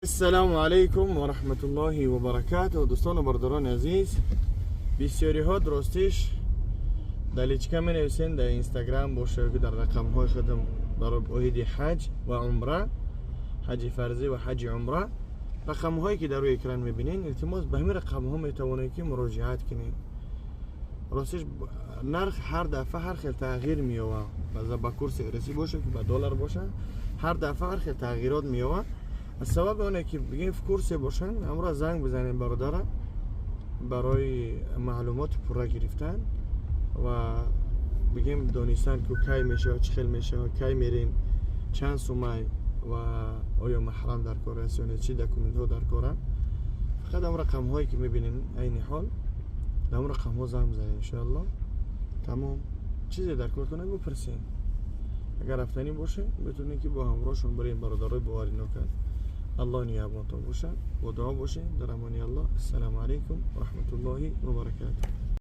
Ассалому алайкум ва раҳматуллоҳи ва баракатуҳ. Дӯстону бародарони азиз, бисёриҳо ростиш дар личка менависен, дар Инстаграм боша ё ки дар рақамҳои худам, барои оиди ҳаҷ ва умра, ҳаҷи фарзӣ ва ҳаҷи умра. Рақамҳое ки дар рӯи экран мебинед, илтимос, ба ҳамин рақамҳо метавонед ки муроҷиат кунед. Ростиш, нарх ҳар дафъа ҳар хел тағйир меёбад. Баъза ба курси русӣ боша ки ба доллар боша, ҳар дафъа ҳар хел тағйирот меёбад. Аз сабаби оне ки бигем, в курсе бошанд, ҳамро занг бизанем бародара барои маълумоти пурра гирифтан ва бигем донистан, ки кай мешавад, чӣ хел мешавад, кай мерем, чанд сумай ва оё маҳрам дар кор аст ё не, чӣ документҳо дар коранд. Фақат ҳам рақамҳое ки мебинем айни ҳол, дар он рақамҳо занг бизанем, иншоалло. Тамом, чизе дар кортона бипурсем. Агар рафтанӣ боше, метавонем ки бо ҳамроҳшон барем. Бародарои бовариноканд. Аллоҳ нигаҳбонтон бошад, бо дуо бошед, дар амони Аллоҳ. Ассалому алайкум ва раҳматуллоҳи ва баракатуҳ.